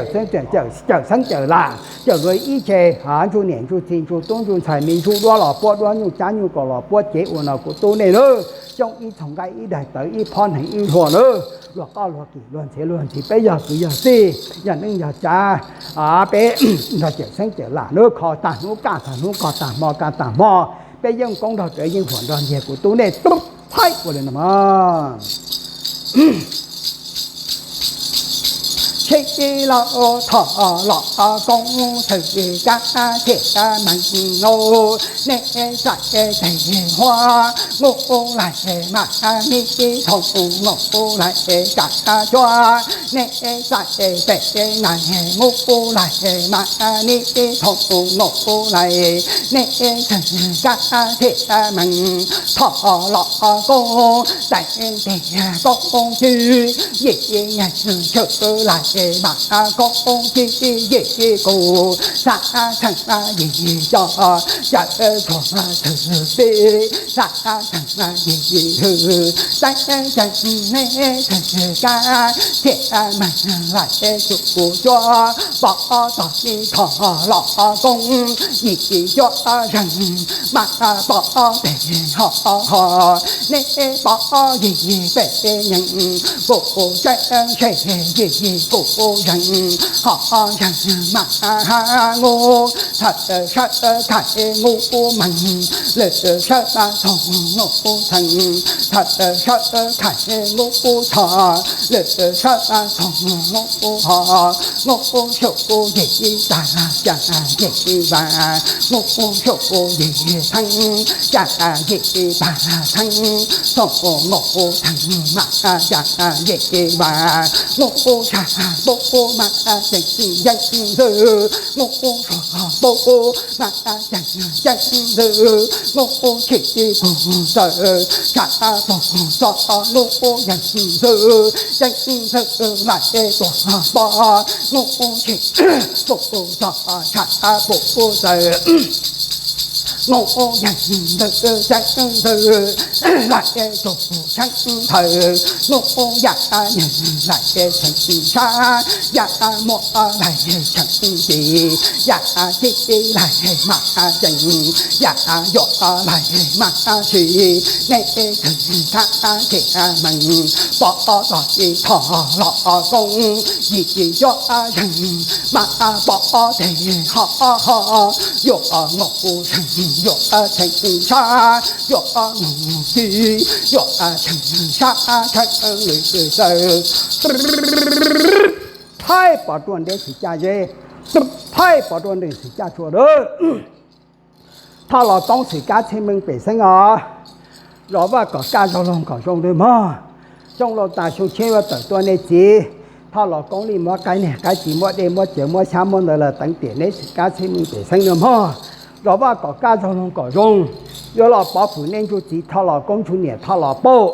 Cawm xeeb cawm lam, cawm luag ib ce, ntsuj niam ntsuj txiv ntsuj tub ntsuj ntxhais, me ntsuj duab los puab duab, nyuj cab nyuj kaus los puab, cev ua no kuv tub nej lub xyoob ib txhoom nqaij ib daim tawv ib phob neeg ib hlua lub, luag qoj luag kim luag ntxhiav luag ntxhi, peb yog kwv yog tij, yog neej yog tsav, peb nrog cawm xeeb cawm lam lub, kho tag hnub kaj tag hnub, kho tag hmo kaj tag hmo, peb yeej koob nrog rawv yeej huam nrog nyiag kuv tub nej tub thaib ua li no mas. Sib los thov los koob txhawm kab thiaj meeg, nej txais tes huab nqus laig mas nib thoom nqus laig kav cuab, nej txais tes nais nqus laig mas nib thoom nqus laig, nej txhawm kab thiaj meeg. Thov los koob tais tiag koob cwj, yim nyeeg tshwm laig mas koob cwj yim kuv, xav txheem yim coj cawm tshuav txhwm tij, xav txheem yim hwm teeb ceeb, nej txhawm kab thiaj meeg laig tsum cuab, pov tos nib thov los koob yim cuab zeeg mas pov tes ho ho, nej pov yim peb nyeeg, kuv tseeb se yim kuv zeeg, ho zeeg mas nqus, txhawm sawv khais nqus meeg, lwm sawv mas txhoov nqus txheem, txhawm sawv khais nqus txhov, lwm sawv mas txhoov nqus ho, nqus xyum yim tag, cas yim vas, nqus xyum yim theeb, cas yim tag theeb, txhoov nqus theeb mas cas yim vas, nqus tshaj pub mas ceev yeeb ntxwv, nqus suav pub mas ceev yeeb ntxwv, nqus tshim pug txawm, tshaj pug txog nqus yeeb ntxwv, yeeb ntxwv laim tuag pov, nqus tshim pug txog tshaj pug txawm, nqus yeeb ntxwv yeeb ntxwv laim tug tsheej thawm, nqus yam nyeeg laim tsheej sab, yam muaj laim tsheej ci, yam ci laim mas ceev, yam yuam laim mas sim, nej txhawm kab thiaj meeg, pov tos nib thov los koob yim cuab zeeg mas pov tes ho ho, yuam nqus tsheej yuam tsheej sab, yuam nqus ci, yuam tsheej sab tsheej lwm txawm, thaij pov ruaj ntev xwm caj zeb, thaij pov ruaj ntev xwm caj tsua lawm. Thoj los koob xwm kab txhiaj meej pem xeeb os. Zov vaj kom kaj zov loog kom zoo nawb mog. Xyoo laus tas xyoo tshiab yuav tawm tuaj nej txiv. Thoj los koob lij muab qaib niag qaib txiv muab dej muab cawv muab xyab muab ntawv lawm teev tiam neb xwm kab txhiaj meej pem xeeb nawb mog. Zov vaj kom kaj zov loog kom zoo. Yuav los pov fwm nej ntsuj txiv thoj los koob ntsuj niam thoj los pauj.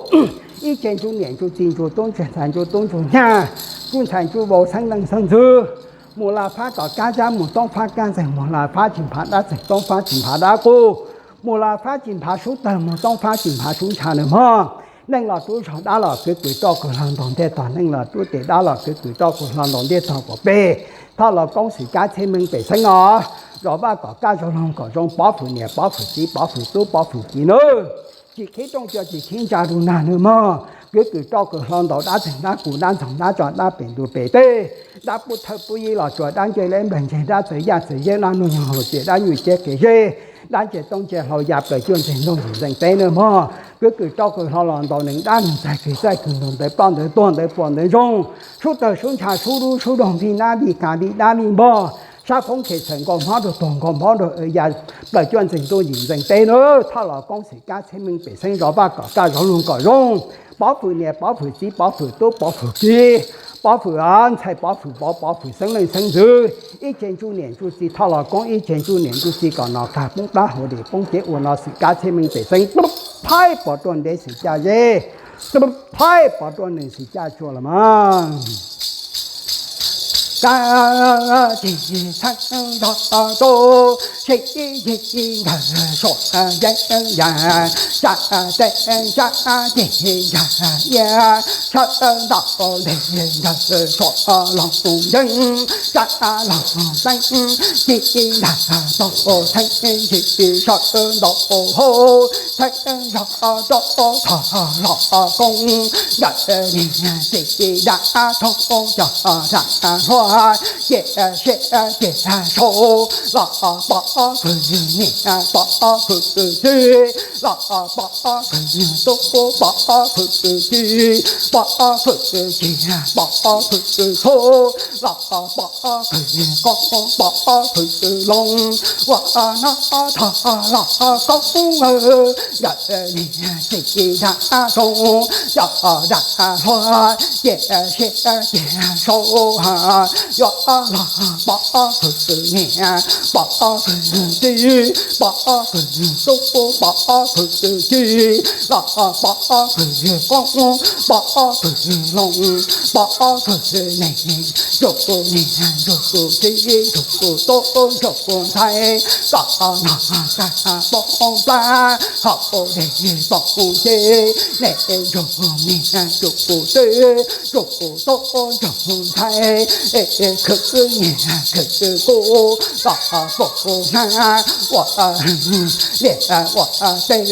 Ib tse ntsuj niam ntsuj txiv ntsuj tub ntsuj ntxhais ntsuj tub ntsuj nyab, ntsuj ntxhais ntsuj vauv xeeb leej xeeb ntxwv. Mus la fab kom kab zab mus toob fab kab ntxeeg, mus la fab tsis nphav dab txeeg toob fab tsis nphav dab qub, mus la fab tsis nphav sub tawg mus toob fab tsis nphav sub ntsha nawb mog. Neej los rub zog dab los kwv kwm roj kwv hlo ntaus ntiag tog, neej los rub tes dab los kwv kwm roj kwv hlo ntaus ntiag tog kuv peb. Thoj los koob xwm kab txhiaj meej pem xeeb os. Zov vaj kom kaj zov loog kom zoo, pov fwm niam pov fwm txiv pov fwm tub pov fwm kiv nawb. Tsis khib rooj cua tsis khib ntsa rau nag nawb mog. Kwv kwm roj kwv hlo ntaus dab txeeg dab qus dab ntxoog dab tso dab pem ntuj pem teb, dab pub thawj pub yib los tsuas dab ncej leb nplawg ntseg dab txawv yaj txawv yeb dab nuj nyoog hauv tsev dab nyuj ciab kev zeb, dab ntsia toob ntsia hlau ya plaws cuaj ntseeg ntuj yim ntxeeg teb nawb mog. Kwv kwm roj kwv hlo los ntaus nees dab nees txaig kws txaij kws ntug ntawv ploj ntawv tuag ntawv puas ntawv zoo, sub tawg sub ntsha sub dub sub doog vij nab vij kas vij dab vij npog, sab foob tshem txhawm nkaus hmob rau tuag nkaus hmob rau ya plaws cuaj ntseeg ntuj yim ntxeeg teb nawb. Thoj los koob xwm kab txhiaj meej pem xeeb, zov vaj kom kaj zov loog kom zoo, pov fwm niam pov fwm txiv pov fwm tub pov fwm kiv, pov fwm ntxhais pov fwm vauv pov fwm xeeb leej xeeb ntxwv. Ib tse ntsuj niam ntsuj txiv thoj los koob ib tse ntsuj niam ntsuj txiv kom nom kag poob plab hauv dim poob cev ua no xwm kab txhiaj meej pem xeeb, thaij pov ruaj ntev xwm caj zeb, thaij pov ruaj ntev xwm caj tsua los mas. Kab ces txheeb zog rau, sib yig nkawd suav yeeb yas, sab teb sab ces yas iab, sawv ntaus ntes nkawd suav loog yeeb, sab loog teeb ci ntag tau txheeb ntsis sawv ntaus hauv, txheeb zog rau thov los koob, nkawd niag txiv dab tshoob cov dab hluas, ces siab ces sau los pov fwm niam pov fwm txiv, los pov fwm tub pov fwm ki, pov fwm ci pov fwm txhu, los pov fwm koob pov fwm loo, ua noj thov los koob, nkawd niag txiv dab tshoob cov dab hluas, ces siab ces sau yuav los pov fwm niam pov fwm txiv, pov fwm tub pov fwm ki, los pov fwm koob pov fwm loo, pov fwm neeg, yus niam yus txiv yus tub yus ntxhais, kom noj kab poob plab hauv dej poob ceg, nej yus niam yus txiv yus tub yus ntxhais, khwv niam khwv tub kom pom hnab ua liaj ua teb,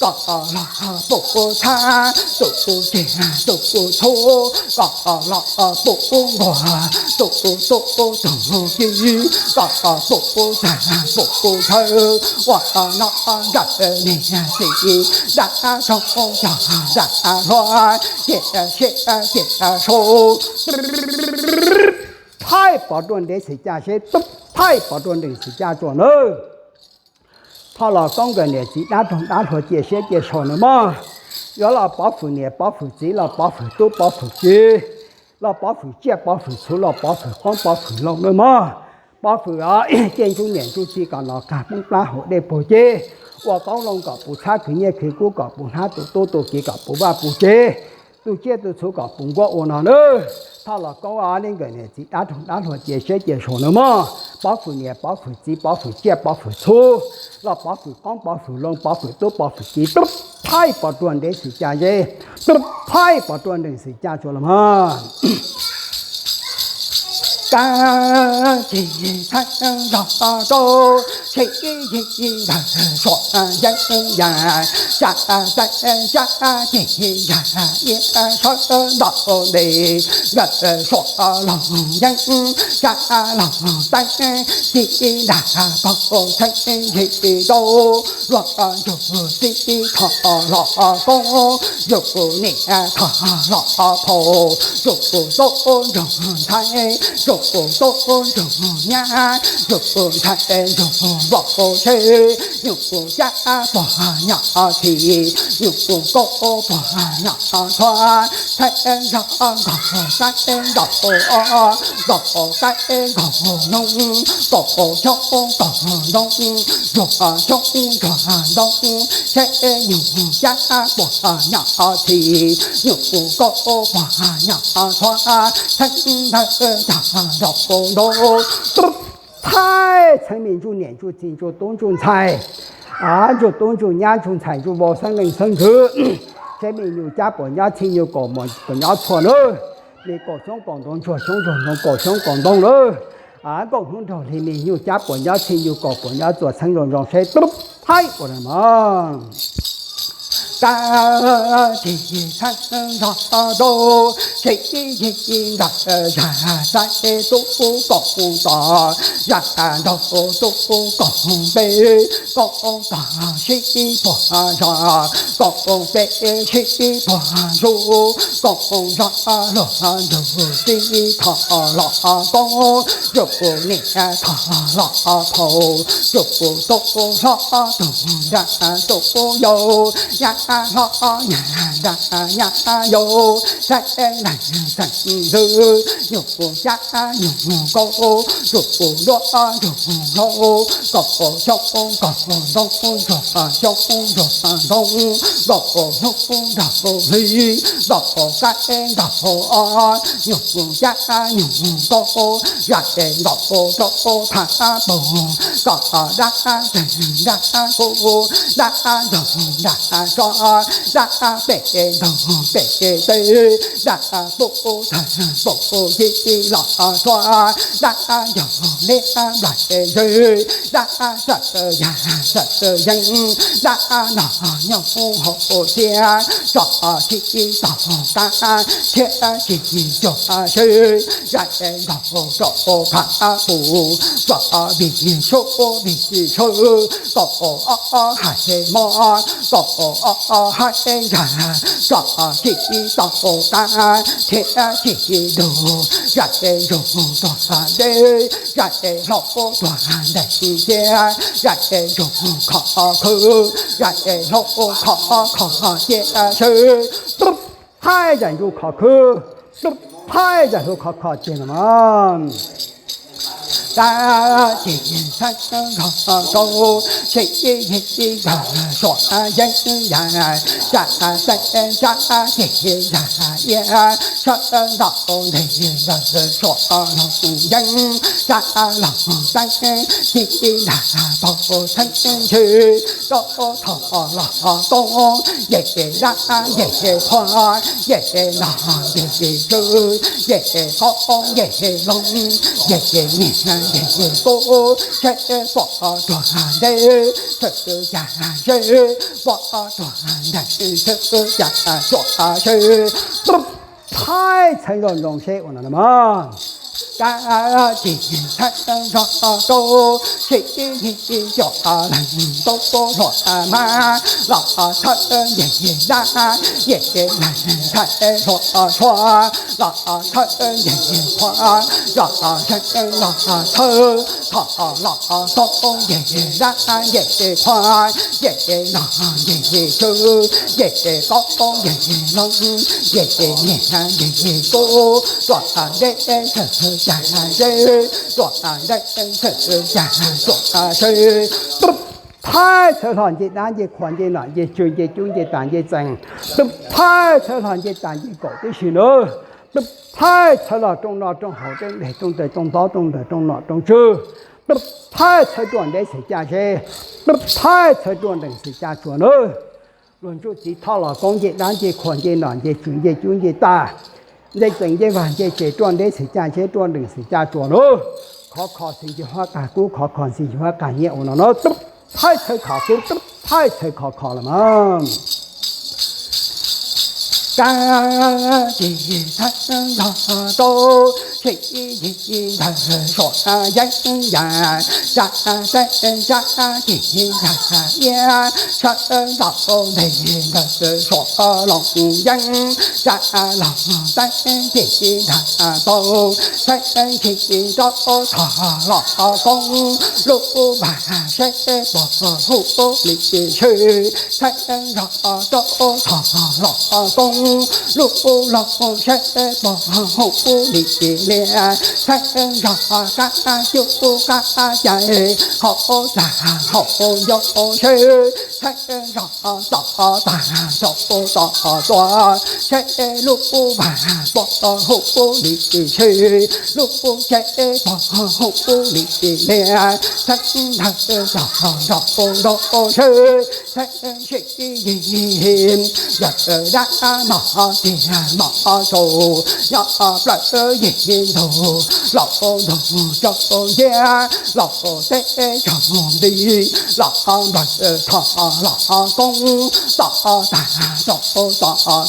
kom los pom txhab tus ciaj tus txhu, kom los pom nquag tus tub tus ki, kom pom txag pom chaw, ua noj nkawd niag txiv dab tshoob cov dab hluas, ces siab ces sau thaij pov ruaj ntev xwm ca seb tub thaij pov ruaj ntev xwm ca tsuas nawb. Thoj los koob nkawd niam txiv dab roog dab hluas cia siab cia sau nawb mog. Yuav los pov fwm niam pov fwm txiv los pov fwm tub pov fwm ki, los pov fwm tsiaj pov fwm txhu los pov fwm qoob pov fwm loo nawb mog. Pov fwm ciaj ntsuj niam ntsuj txiv kom noj kab poob plab hauv dej poob ceg, ua qoob loo kom puv txhab khwv nyiaj khwv kub kom puv hnab tus tub tus kiv kom puv vaj puv tsev, tus tsiaj tus txhu kom puv nkuaj ua no nawb. Thoj los koob nej nkawd niam txiv dab roog dab hluas cia siab cia sau nawb mog. Pov fwm niam pov fwm txiv pov fwm tsiaj pov fwm txhu, los pov fwm qoob pov fwm loo pov fwm tub pov fwm kiv tub thaij pov ruaj ntev xwm ca seb tub thaij pov ruaj ntev xwm ca tsuas los mog. Kab ces txheeb zog rau, sib yig nkawd suav yeeb yas, sab teb sab ces yas iab sawv ntaus ntes nkawd suav loog yeeb, sab loog teeb ci ntag tau txheeb ntsis rau, luag yug txiv thov los koob yug niam thov los phaum, yug tub yug ntxhais, yug tub yug nyab, yug ntxhais yug vauv seb, nyuj kub cab puag nyuj txhis, nyuj kub kaub puag nyuj txhua, txheeb zog nkaus txheeb ntaus nkaus txheeb nkaus noob, nkaus xyoob nkaus ntoo, zuag xyoob zuag ntoo, seb nyuj cab puag nyuj txhis, nyuj kub kaub puag nyuj txhua, txheeb ntawd tag nrho ntau. Thaij txheeb me ntsuj niam ntsuj txiv ntsuj tub ntsuj ntxhais, ntsuj tub ntsuj nyab ntsuj ntxhais ntsuj vauv xeeb leej xeeb ntxwv, seb me nyuj cab puas nyob txhij nyuj kaum puas nyob txhua nawb. Me kaum xyoob kaum ntoo ntsuag xyoob ntsuag ntoo kaum xyoob kaum ntoo lawm. Nkaus hnub nraug hli me nyuj cab puas nyob txhij nyuj kaum puas nyob txhua txheeb zoo zoo seb tub thaij ua mog. Kab ces txheeb zog rau, sib yig nkawd zag xaiv tub kaum tod, zag nraug tub kaum peb, kaum tod sib puag zos, kaum peb sib puag zus, kaum zos luag ntug txiv thov los koob, yug niam thov los phaum, yug tub hlob tug nra tub yau, nyab hlob nyab nrab nyab yau, saib leej xeem ntxwv, nyuam xyab nyuam kaub, ntsuag nruab ntsuag hlau, kaum xyoob kaum ntoo, ntsuag xyoob ntsuag ntoo, nkaus hnub nraug hli, ntaus qaib ntaus os, nyuam xyab nyuam kaub, zaj es ntaus rau thaj paug, kom dab tseem dab kuv, dab ntxoog dab tso, dab pem ntog pem teb, dab pub tag pub ci los tso, dab yog liab nplaim ze, dab sawv yag sawv yeeb, dab noj nyob hauv siab, tso tsis tau qab, thiab tsis cuag seb, zaj es ntaus rau phaj pum, kom vij sub vij sub, kom ob hais mob, kom ob hais zag, tso tsis tau qab, thiab tsis dug, zaj es ntsuag tuag deb, zaj es hlau tuag ntees ciab, zaj es ntsuag khov khwb, zaj es hlau khov khov ciab seb, tub thaib zaj ntsuag khov khwb, tub thaib zaj hlau khov khov ciab no mas. Dab ces txheeb nrog rau, sib yig yig suav yeeb yam, tsab teeb tsab ces yam iab, sawv ntaus ntes ntawm suav loog yeeb, tsab loog teeb ci nram paug txheeb ntsis, rau thom los toob, yej dab yej qhua, yej nog yej tsw, yej qaub yej loog, yej niam yej kub, seb puas tuag deb, sawv cas seb puas tuag ntees, sawv cas suav seb, tub thaib txheeb nrog rau seb ua no na mas. Dab ces txheeb nrog rau, sib yig yig suav leeg tub hluas mab, los txhawb yej dab yej leeg ntxhais hluas tshua, los txhawb yej qhua, los txhawb los txhawb, thom los toob yej dab yej qhua, yej nog yej tsw, yej qaub yej loog, yej niam yej kub, suav deb sawv cas seb, suav deb sawv cas suav seb, tub thaib txheeb hlo nce dab nce qhua nce nom nce tswv nce cub nce tas nce txees, tub thaib txheeb hlo nce tas nce kaum tib si na, tub thaib txheeb hlo rooj noj rooj haus rooj deg rooj taw rooj ntaub rooj ntawg rooj nom rooj tswv, tub thaib txheeb ruaj ntev xwm caj seb, tub thaib txheeb ruaj ntees xwm caj tsuas na. Luag ntsuj txiv thoj los koob nce dab nce qhua nce nom nce tswv nce cub nce tas, nce txees nce vag nce tsev ruaj ntev xwm caj seb ruaj ntees xwm caj tsuas na. Khov kho xwm ntxim huab qag kub khov kho xwm ntxim huab qag nyiaj ua no na, tub thaib txheeb khov kub tub thaib txheeb khov kho los mas. Dab ces txheeb nrog rau, sib yig yig ntawm suav yeeb yam, tsab teeb tsab ces yam iab, sawv ntaus ntes ntawm suav loog yeeb, tsab loog teeb ces nram paug, txheeb ntsis rau thom los koob, lub vag seb puas hu li si, txheeb nrog rau thom los koob, lub loog seb puas hu li lias, txheeb nrog kab cub kab cai, hauv tag hauv ncoo seb, txheeb nrog tom tag tom tom tua, seb lub vag puas hu li si, lub tsheb puas hu li lias, txheeb ntawd los nrog ntoo seb, txheeb sib yig yawm dab mos tiag mos saud, nyob plaws yig ntug, los ntug rau nciab, los teb rau nti, los nplawg thom los koob, tom tag tom tom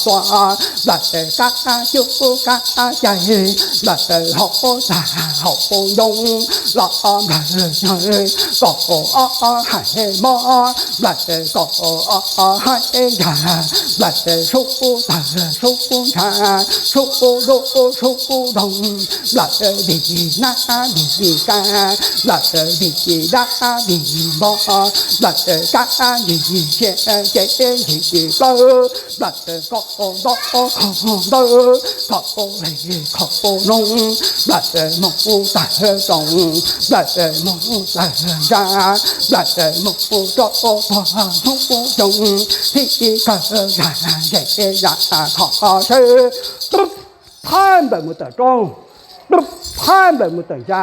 tua, nplawg kab cub kab cai, nplawg hauv tag hauv ncoo, los nplawg kom ob hais mob, nplawg kom ob hais yag, nplawg sub tawg sub ntshav, sub lub sub doog, nplawg vim nab vim kab, nplawg vim dab vim npog, nplawg kab Ntsia ces ntsis plawv, nplawm koj nto kho ntawd, kho le kho noog, nplawm mus tawg tsoom, nplawm mus tawg ntsa, nplawm mus rau puag hnub xyoo, thib kawg zam zem zam qhov sawb, dub thaib nplawm mus tawm roob, dub thaib nplawm mus tawm ntsa,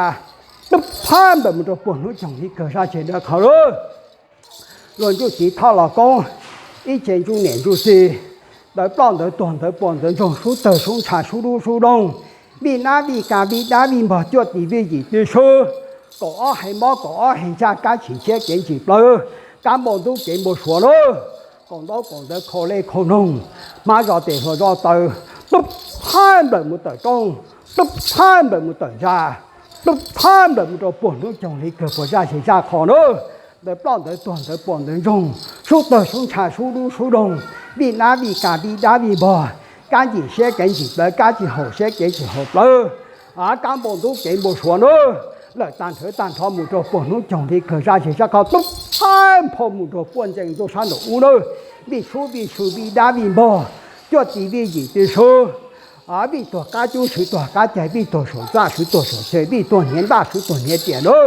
dub thaib nplawm mus rau puag hnub xyoo li kawg zaj ces dawb qhov lawm. Luag ntsuj txiv thoj los koob, ib ce ntsuj niam ntsuj txiv, ntawv ploj ntawv tuag ntawv pua ntawv ntsoog, sub tawg sub ntsha sub dub sub doog, vij nab vij kas vij dab vij npog cuaj tis vij yim tw sub, kaum ob hais mob kaum ob hais ntsaj, kab tshim tshiab kev ntsis plawv, kab npau ntub kev npau suav lawm, kaum ntaub kaum ntawv khau lej khau noog, hmab zoj tes hluas zoj taw, dub thaib nplawm mus tawm roob, dub thaib nplawm mus tawm ntsa, dub thaib nplawm mus rau puag hnub xyoo li kawg puas zaj ces zaj qhov na. Ntawv ploj ntawv tuag ntawv pua ntawv ntsoog, sub tawg sub ntsha sub dub sub doog, vij nab vij kas vij dab vij npog, kab ntsim siab kev ntsim plawv, kab tsis haum siab kev tsis haum plawv, kab npau ntub kev npau suav na. Lawm tag nrhawv tag nrho mus rau puag hnub xyoo li kawg zaj ces zaj qhov, dub thaib nphau mus rau puag ntxeev ntuj sab nraum ub na. Vij sub vij sw vij dab vij npog, cuaj tis vij yim tw sub, vij tuag qab cub swv tuag qab cais, vij tuag saum txaj swv tuag saum ceg, vij tuag hniav ntaj swv tuag hniav riam na,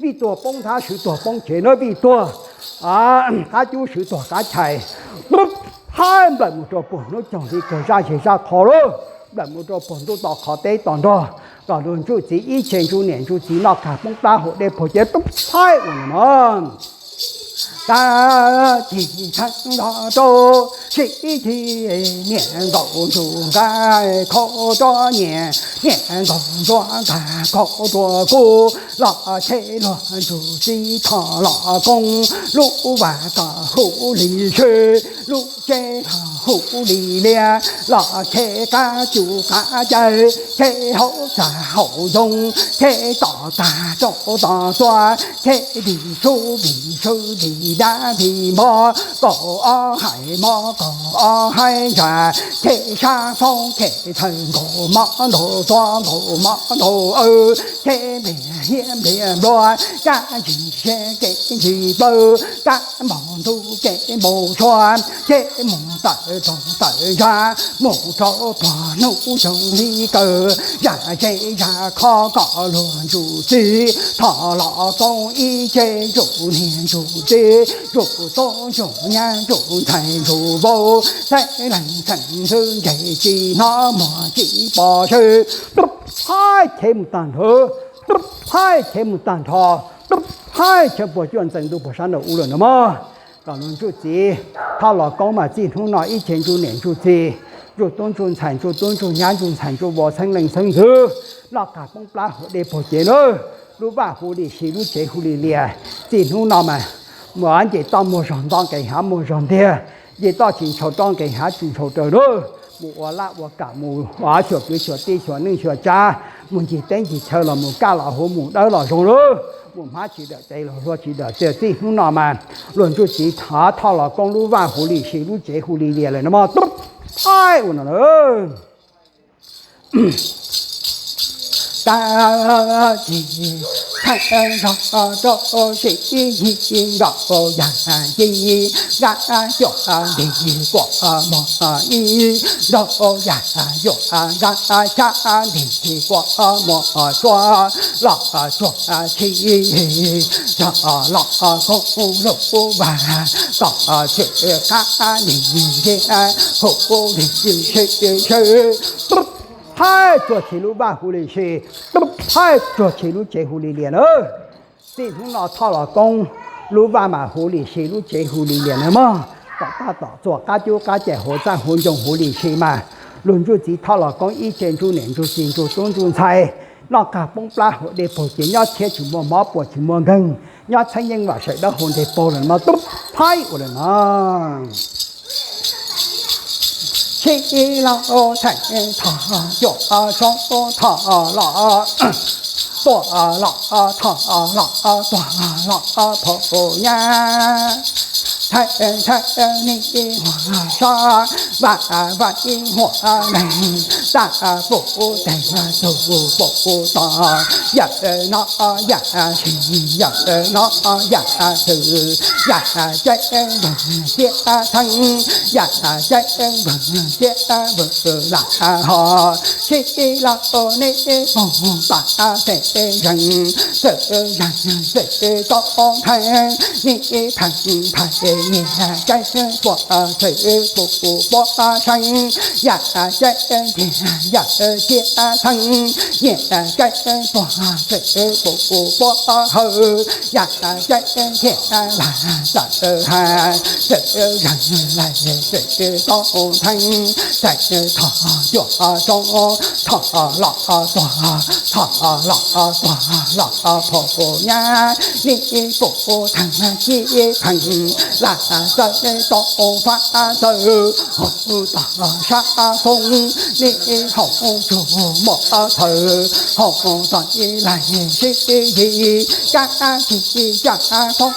vij tuag poob nthab swv tuag poob cev na, vij tuag qab cub swv tuag qab chais, dub thaib nplawm mus rau puag hnub xyoo li kawg zaj ces zaj qhov lawm, nplawm mus rau puag ntuj to qhov teb to nrog, kom luag ntsuj txiv ib ce ntsuj niam ntsuj txiv noj kag poob plab haus dej puag cev, dub thaib ua no. Kab cig txheeb nrog rau sib cig, niam nkaum ntsuag nqa khau rau niam, niam nkaum ntsuag nqa khau rau kuv, los cheb luag ntsuj txiv thoj los koob, lub vas kom huv li sib, lub tsev los huv li liab, los cheb qab cub qab cais, cheb hauv txaj hauv ntoo, cheb tom tag rau tom txua, cheb vij sub vij sw vij dab vij npog, kaum ob hais mob kaum ob hais ntsaj, cheb sab foob cheb txhawj nkaus mob ntaug txua nkaus mob ntaug aw, cheb npliag hiab npliag nplua, kab ntsis siab kev ntsis plawv, kab npau ntub kev npau suav, cheb mus tawm roob tawm ntsa, mus rau puag hnub xyoo li kawg, zam zej zam qhov kom luag ntsuj txiv thoj los koob ib ce ntsuj niam ntsuj txiv, ntsuj tub ntsuj nyab ntsuj ntxhais ntsuj vauv, xeeb leej xeeb ntxwv ntse tsis hnov muag tsis pom sawb, dub thaib cheb mus tag nrho, dub thaib cheb mus tag nrho, dub thaib cheb puag cuaj ntxeev ntuj puag sab nraum ub lawm no mog. Kom luag ntsuj txiv thoj los koob mas txij hnub no ib ce ntsuj niam ntsuj txiv, ntsuj tub ntsuj ntxhais ntsuj tub ntsuj nyab ntsuj ntxhais ntsuj vauv xeeb leej xeeb ntxwv, noj kag poob plab haus dej puag cev na. Lub vaj hu li si lub tsev hu li lias. Txij hnub no mas mus nce toj muag zog nto nqes hav muag zog ntiag, nce toj tsis ntshau roj nqes hav tsis ntshau raws na. Mus ua laj ua kam mus xyuas kwv xyuas tij xyuas neej xyuas tsav, mus ncig teb ncig chaw los mus kaj los huv mus dawb los zoo lawm, mus hmab tsis dawm tes los hlua tsis dawm taw. Txij hnub no mas luag ntsuj txiv thov thoj los koob lub vaj hu li si lub tsev hu li lias lawm no mog, tub thaib ua no na. Kab cig txheeb nrog rau sib cig, nkaum yam cig, kab cuam ntig kuam mog ib, nrog yam yuam kab tshab ntig kuam mog tsua, los tsuag tshib, los koob lub vas kom txhim kab ntig ntiag, hu li si sib, tub thaib tsuag tshib lub vaj hu li si, tub thaib tsuag tshib lub tsev hu li lias na. Txij hnub no thoj los koob lub vaj mas hu li si lub tsev hu li lias na mog. Tom taj tom txua qab cub qab cais huv txaj huv ncoo huv li si mas luag ntsuj txiv thoj los koob ib ce ntsuj niam ntsuj txiv ntsuj tub ntsuj ntxhais, noj kag poob plab haus dej puag cev, nyob tshiab tsis muaj mob puas tsis muaj nkeeg, nyob txheeb yeej vam sawv dawb haus ntev paug lawm no tub thaib ua lawm no. Sib laub thaij thoj cuam soob thoj los, tuaj los thoj los tuag los phaum nyab. Thawj thawj nis huam sab, vam vam huam leeg, tag pum tes tug pum tod, yawm no yam tshis, yawm no yam twm, yam ceeb npawg tiab theeb, yam ceeb npawg tiab npawg lam ho, sib laug nis pog pam pem zeeg, txawm zeeg txawm tau theeb, nis pheej pheej nyias ceeb puag txwm pum puag seeb, yam ceeb nyias yam ciab theeb, nyias ceeb puag txwm pum puag hawm, yam ceeb nyias lam txawm hais, txawm zeeg lais txawm tau theeb, txawm thom cuam tso, thom los tuag, thom los tuag los phom nyab, nis pum theej ci pheej lam txawm tau fab tawm, hauv tog sab foob, nis hauv tsuag muaj txhawv, hauv tog ib laig sib yig, kab ci ca foob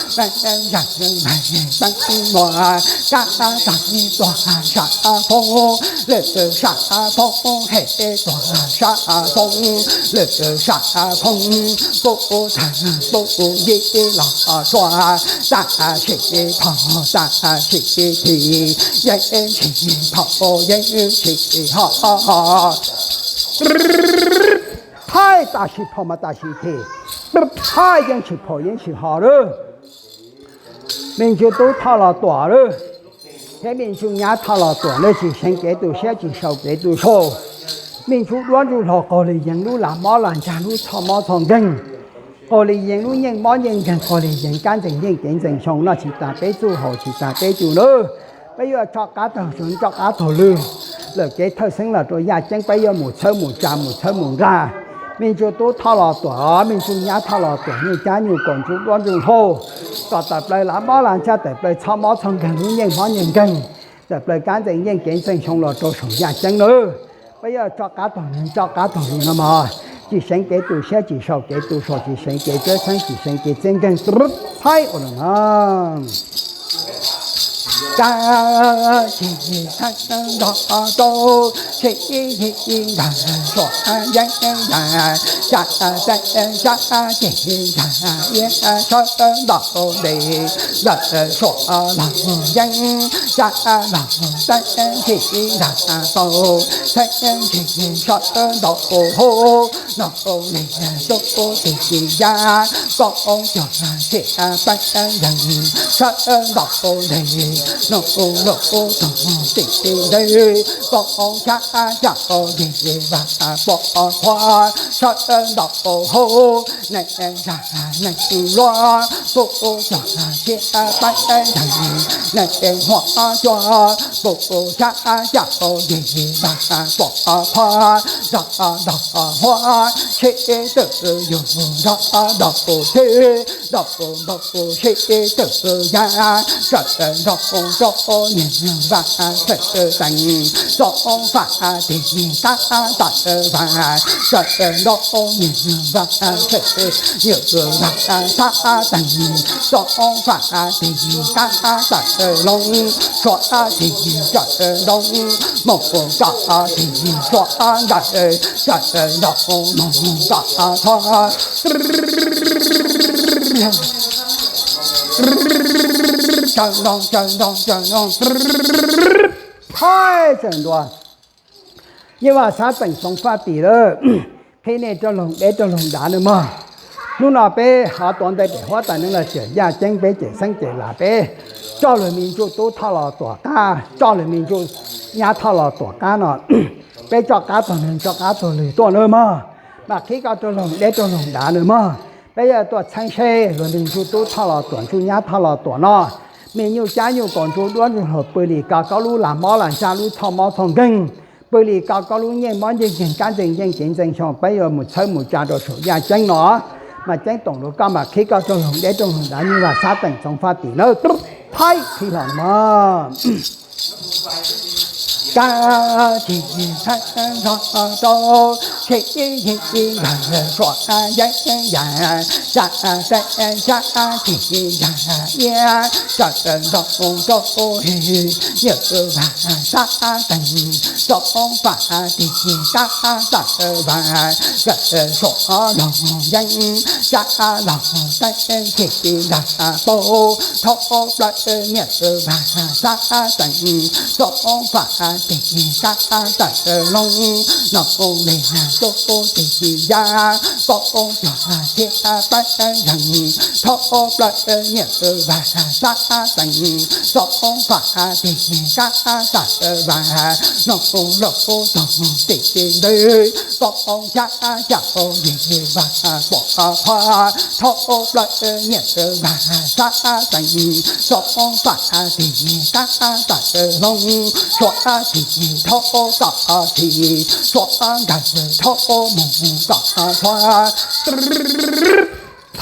seb, zam lais teeb muag, kab tag tuag sab foob, lwm sab foob hem tuag sab foob, lwm sab foob pum thawj pum yig los sua, tam sim phom tam sim thim, yeeb tshis phom yeeb tshis ho. Thaij tam sim phom mas tam sim thim, thaij yeeb tshis phom yeeb tshis ho lawm. Me ntsuj tub Thoj Los Tuam lawm, thiab me ntsuj nyab Thoj Los Tuam lawm, tsis seev kev tu siab tsis sau kev tu sau. Me ntsuj duab ntsuj hlauv qaug li yees lub lag mob lag ntsag lub txhoj mob txhoj nkeeg, qaug li yees lub nyeej mob nyeej nkeeg, qaug li yees kab ntxeeg yeej kev ntxeeg xyoo, noj tsis tas peb txuj haus tsis tas peb cug lawm. Peb yuav tso qab taug zoo tso qab taug lwg, lawm kev thawj xeeb los rau yaj ceeb, peb yuav mus txhawb mus tsa mus txhawb mus nqa. Me ntsuj tub Thoj Los Tuam, me ntsuj nyab Thoj Los Tuam, nyuj cab nyuj kaus ntsuj duab ntsuj hlauv, kom tawm plaws lag mob lag ntsag, tawm plaws txhoj mob txhoj nkeeg lub nyeej mob nyeej nkeeg, tawm plaws kab ntxeeg yeej kev ntxeeg xyoo los rau saum yaj ceeb lawm. Peb yuav tso qab taug neeg tso qab taug lwg no mog, tsis seev kev tu siab tsis sau kev tu sau, tsis seev kev txawb txheeb tsis seev kev txeeb nkeeg. Thaij ua luaj no. Kab ci thaj nrog rau, sib yig ntag suam yeeb ntag, ca teeb ca ceg ntag, iab sawb ntaus ntes, ntawm suam los yeeb, ca los teeb ci ntag tau, teeb ci sawb ntaus hauv, ntaus lig tub tig ci ya, koj cuag xiam teeb yeeg, sawb ntaus ntes, ntaus lub tug tim ti ntej, koj xyab caj yig vam pom qhuav, sawb ntaus hauv, neeg zag neeg luaj, pum cuag xiam teeb yeeg, neeg huam cuag, pum xyab caj yig vam pom qhuav, ntaus ntaus huab sib twm yug, ntaus ntaus sib, ntaus ntaus sib twm ya, sawv ntaus rau niag vam txhawm tees, txo fam tig qab tawm vam, sawv ntaus niag vam txhawm nyuam vam thab tees, txo fam tig qab tawm loo, suav tig sawv ntaus mus kom tig suav nraim, sawv ntaus mus kom thov tsaws nroo tsaws nroo tsaws nroo, thaij tsaws ntua. Nyuj vaj xab teem Txoov Faj Tim lawm, qhib nej rau loog deb rau loog dav nawb mog. Hnub no peb hov tuav ntawv pem huab tais neeg los cawm yaj ceeb peb cawm xeeb cawm lam peb tso lwm me ntsuj tub Thoj Los Tuam qab, tso lwm me ntsuj nyab Thoj Los Tuam qab no, peb tso qab taug neeg tso qab taug lwg tuaj nawb mog. Mam qhib koj rau loog deb rau loog dav nawb mog. Peb yuav tuaj txheeb seb lwm me ntsuj tub Thoj Los Tuam ntsuj nyab Thoj Los Tuam no, me nyuj cab nyuj kaus ntsuj duab ntsuj hlauv pw li ko koj lub lag mob lag ntsaj lub txhoj mob txhoj nkeeg, pw li ko koj lub nyeej mob nyeej nkeeg kab ntxeeg yeej kev ntxeeg xyoo, peb yuav mus txhawb mus tsa rau saum yaj ceeb no. Mas ceeb toom rau koj mas qhib koj rau loog deb rau loog dav nyuj vaj xab teem Txoov Faj Tim nawb. Thaij qhib hlo no mog. Kab tis txhawb nrog rau, sib yig nkawd suav yeeb yam, sab teeb sab tis yam iab, sawv ntxov rau hwj, nyiam vas xab teem, txoov faj tis kab tawm vas, nkawd suav loog yeeb, sab loog teeb tis lam paug, thaub plaws nyiam vas xab teem, txoov faj tis kab tawm loog, noog li tub tis yam, paub cuag thiab pab zeeg, thaub plaws nyiam vas xab teem, txoov faj tis kab tawm vas, noog lub tug tis ntws, paub xyab xyav yig vas pom qhuav, thaub plaws nyiam vas xab teem, txoov faj tis kab tawm loog, suav tis thaub tom txhij, suav nkawd thaub mus kom txhua,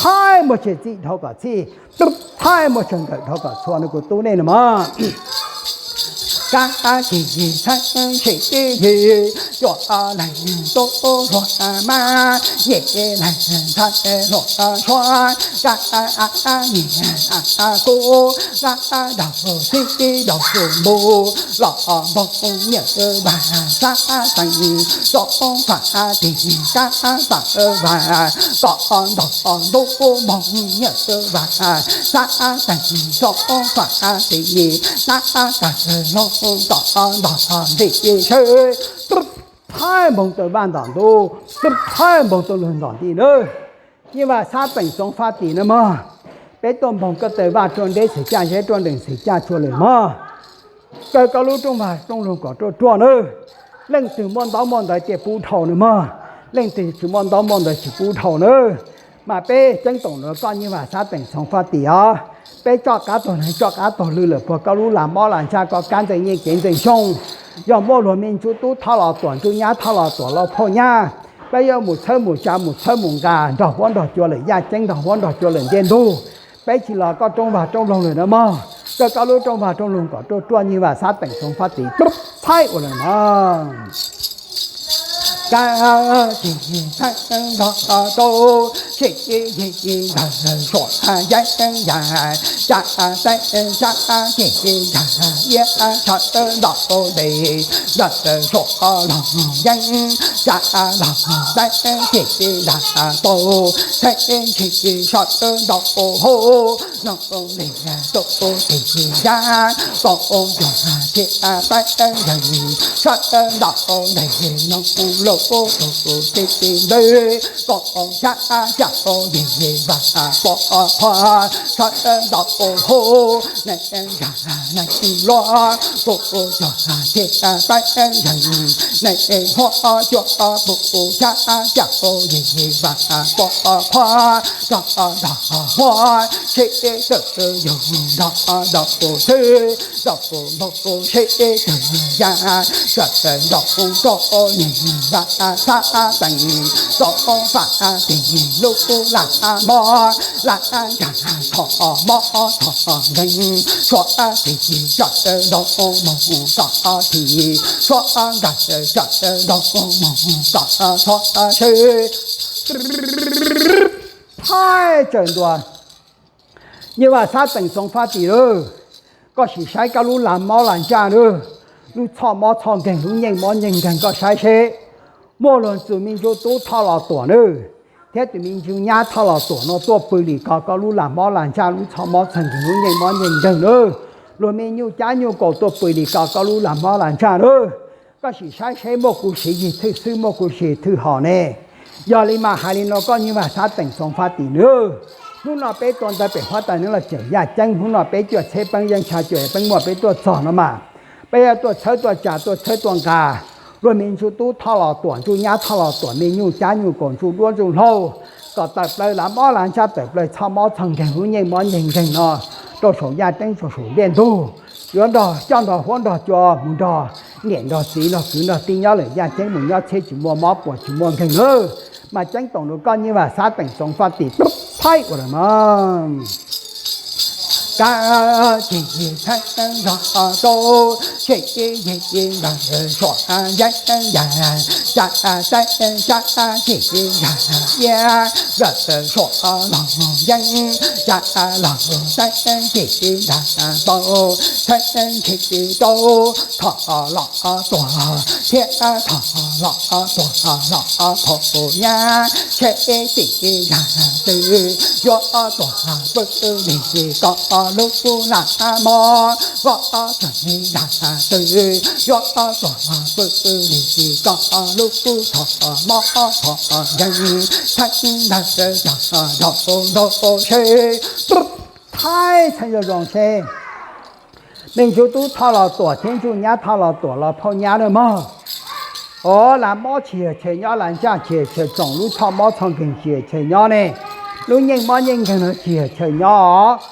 thaib muag tshwm txij dhau kom txhij, thaib muag tshwm nkawm dhau kom txhua no kuv tub nej no mas. Kab tis txhawb sib yig, cuam leeg tub hluas mas, yim leeg ntxhais hluas suab, kab nyiam kub, kab daug txib daug npus, los npog nyiam vas xab teem, txoov faj tis kab tawm vas, kom ntaug ntub npog nyiam vas xab teem, txoov faj tis kab tawm loog, kom ntog ntxim seb thaib npog tawm vaj ntom ntuj, thaib npog tawm lug ntom nti nawb. Nyiaj Vaj Xab Teem Xoov Faj Tim na mog, peb tuaj npog koj tawm vaj rua nteb xwm caj zeb rua nrees xwm caj tshua lawm mog. Kaw koj lub rooj vag rooj loog kom ruaj ruaj nawb. Leej twg muaj ntaub muaj ntawv cia pub dhau na mog, leej twg tsis muaj ntaub muaj ntawv tsis pub dhau nawb. Mas peb ceeb toom rua koj Nyiaj Vaj Xab Teem Xoov Faj Tim os. Peb tso qab taug neeg tso qab taug lw lawm puag koj lub lag mob lag ntsaj koj kab ntxeeg nyiaj kev ntxeeg xyoo. Yog muaj luag me ntsuj tub thoj los tuam ntsuj nyab thoj los tuam los phauj nyab, peb yuav mus txhawb mus tsa mus txhawb mus nqa nrog huab nrog cua lawm yaj ceeb nrog huab nrog cua lawm ntiaj ntug. Peb tsis los koj rooj vag rooj loog lawm na mog. Kaw koj lub rooj vag rooj loog kom ruaj ruaj Nyiaj Vaj Xab Teem Xoov Faj Tim thaib ua lawm mog. Kab tis txhawb nrog rau, sib yig nkawd suav yeeb yam, sab teeb sab tis yam iab sawv ntawm ntes, nkawd suav loog yeeb, sab loog teeb tis lam paug, teeb ntsis sawv ntawm hauv, noog li tub tis yam, paub cuag thiab pab zeeg, sawv ntawm ntes noog lub tug tis ntws, paub xyab xyav yig vas pom qhuav, sawv ntawm hauv, neeg nrag neeg luaj, paub cuag thiab pab zeeg, neeg huab cua paub xyab xyav yig vas pom qhuav, nrog nrog huab sib tw yug nrog nrog xwb, nrog npog sib tw ya, sawv ntawm rau Nyiaj Vaj Xab Teem Xoov Faj Tim lub lag mob lag ntsaj thom mob thom nkeeg, suav tis sawv ntawm moog tom thim, suav nkawd sawv ntawm moog tom txhua sib. Thaib tsawm ntua, Nyiaj Vaj Xab Teem Xoov Faj Tim lawm, koj sim saib koj lub lag mob lag ntsaj lawm, lub txhoj mob txhoj nkeeg lub nyeej mob nyeej nkeeg koj saib seb muaj luag tus me ntsuj tub thoj los tuam nawb, thiab tus me ntsuj nyab thoj los tuam no tuaj pw li ko koj lub lag mob lag ntsaj lub txhoj mob txhoj nkeeg lub nyeej mob nyeej nkeeg nawb. Luag me nyuj cab nyuj kaus tuaj pw li ko koj lub lag mob lag ntsaj nawb. Koj sim saib seb muaj kuv siv yig thwj xwb muaj kuv siv thwj hom ne. Yog li mas hais li no koj Nyiaj Vaj Xab Teem Xoov Faj Tim nawb, hnub no peb tuaj ntawd pem huab tais neeb los tseem yaj ceeb, hnub no peb cuaj txheb peeb yeej tsha cuaj peeb muaj peb tuaj txog no mas, peb yuav tuaj txhawb tuaj tsa tuaj txhawb tuaj nqa luag me ntsuj tub thoj los tuam ntsuj nyab thoj los tuam me nyuj cab nyuj kaus ntsuj duab ntsuj hlauj, kom tawm plaws lag mob lag ntsaj tawm plaws txhoj mob txhoj nkeeg lub nyeej mob nkeeg nkeeg no rau saum yaj ceeb rau saum ntiaj ntug. Yuav nrog coj nrog huab nrog cua mus nrog niam nrog txiv nrog kwv nrog tij nyob lawm yaj ceeb mus nyob txhiab tsis muaj mob puas tsis muaj nkeeg nawb. Mas ceeb toom rau koj Nyiaj Vaj Xab Teem Xoov Faj Tim thaib ua lawm mas. Kab ces txheeb zog rau, ces yig ntawm suav yeeb yas, cas txeeb cas ces yas iab, ntawm suav los yeeb, cas los txeeb ces ntag tau, txheeb ntshe rau, thom los tuag thiab thom los tuag los phaum nyab, ntshe tim yas twg yuav tuag pw li ko lub lam mob, voj tsev yas twg yuav tuag pw li ko lub thom mob thom yeeb, txheeb ntawd cov zaum nrau seb, thaij txheeb zoo zoo seb. Me ntsuj tub Thoj Los Tuam thiab ntsuj nyab Thoj Los Tuam los phauj nyab na mog. Os, lam mob tsis yog chaw nyob, lam ntsaj tsis yog chaw tsoom, lub txhoj mob txhoj nkeeg tsis yog chaw nyob ne. Lub nyeej mob nyeej nkeeg no tsis yog chaw nyob os.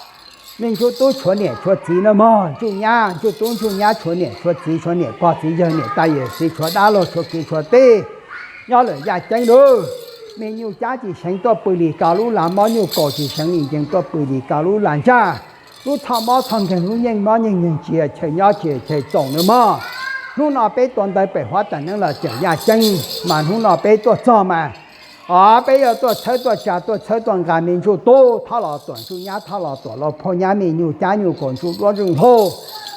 Me ntsuj tub tshuav niam tshuav txiv na mog, ntsuj nyab ntsuj tub ntsuj nyab tshuav niam tshuav txiv, tshuav niam pog txiv yawg, niam tais yawm txiv, tshuav dab laug tshuav kwv tshuav tij nyob lawm yaj ceeb lawm. Me nyuj cab tsis seev tuaj pw li ko lub lam mob, nyuj kaus tsis seev li ncees tuaj pw li ko lub lam ntsaj. Lub txhoj mob txhoj nkeeg, lub nyeej mob nyeej nkeeg tsis yog chaw nyob tsis yog chaw tsoom na mog. Hnub no peb tua ntawv pem huab tais neeb los tseem yaj ceeb, mas hnub no peb tuaj txog mas, os, peb yuav tuaj txhawb tuaj tsa tuaj txhawb tuaj nqa me ntsuj tub Thoj Los Tuam, ntsuj nyab Thoj Los Tuam los phauj nyab, me nyuj cab nyuj kaus ntsuj duab ntsuj hlauv,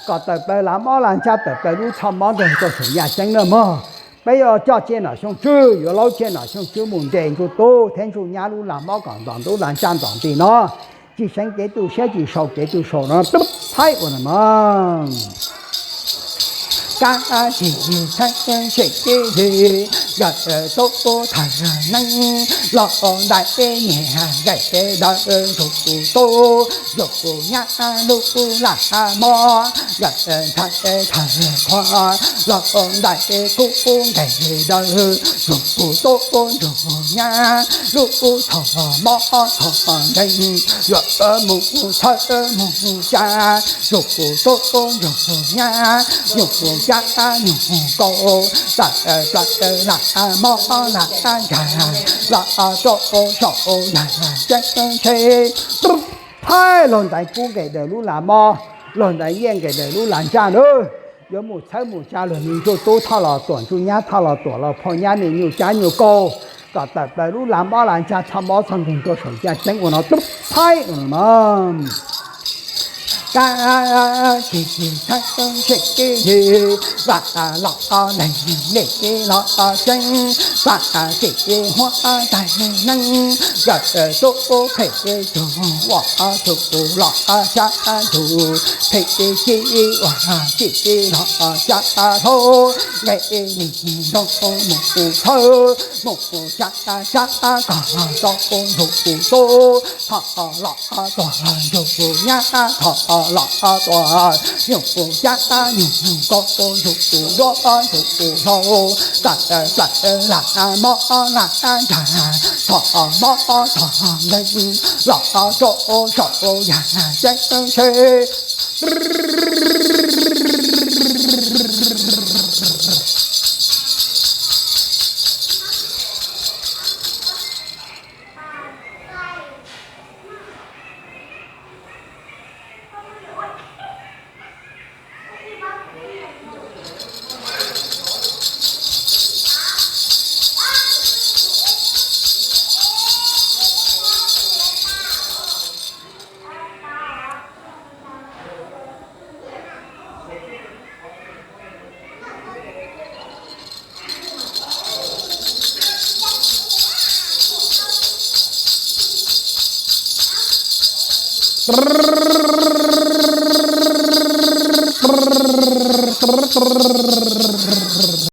kom tawm plaws lam mob lam ntsaj, tawm plaws lub txhoj mob nkeeg tuaj saum yaj ceeb na mog. Peb yuav coj Tsiaj Nom Xyooj Tswb, yuav laub Tsiaj Nom Xyooj Tswb mus nres ntsuj tub thiab ntsuj nyab lub lam mob kom ntom ntub lam ntsaj ntom nti no. Tsis seev kev tu siab, tsis sau kev tu saum no, thaij ua no mog. Kab ces txheeb tseem tib yig, yawm tub thawm neeb los ntais niam nqes dawm ntsuj tub, ntsuj nyab lub lam mob, yawm ntxhais thawm qhuav los ntais kub nqes dawm ntsuj tub ntsuj nyab lub txhoj mob txhoj nkeeg, yuav mus txhawb mus tsa ntsuj tub ntsuj nyab, nyuj cab nyuj kaus, tawm plaws lam mob lam ntsaj los rau saum yaj ceeb seb. Thaij laug ntais kub nqes dawm lub lam mob, laug ntais nyiaj nqes dawm lub lam ntsaj na. Yuav mus txhawb mus tsa luag me ntsuj tub Thoj Los Tuam, ntsuj nyab Thoj Los Tuam los phauj nyab, me nyuj cab nyuj kaus, kom tawm plaws lub lam mob lam ntsaj txhoj mob txhoj nkeeg tuaj saum yaj ceeb ua no, thaij ua no mog. Kab ces txheeb tseem tib yig, vam los neeg nim los tseeb, vam tim huab tais neeb, yawm tub phem tug uas tug los sab ntug, phem ci uas ci los sab hlau, nqe nim zoo mus txhawb mus tsa sab kom tau ntsuj tub, thov los tuag ntsuj nyab, thov los tuag nyuj cab nyuj kaus, ntsuj duab ntsuj hlauv, tawm plaws lam mob lam ntsaj, thov mob thov nkeeg los rau saum yaj ceeb seb.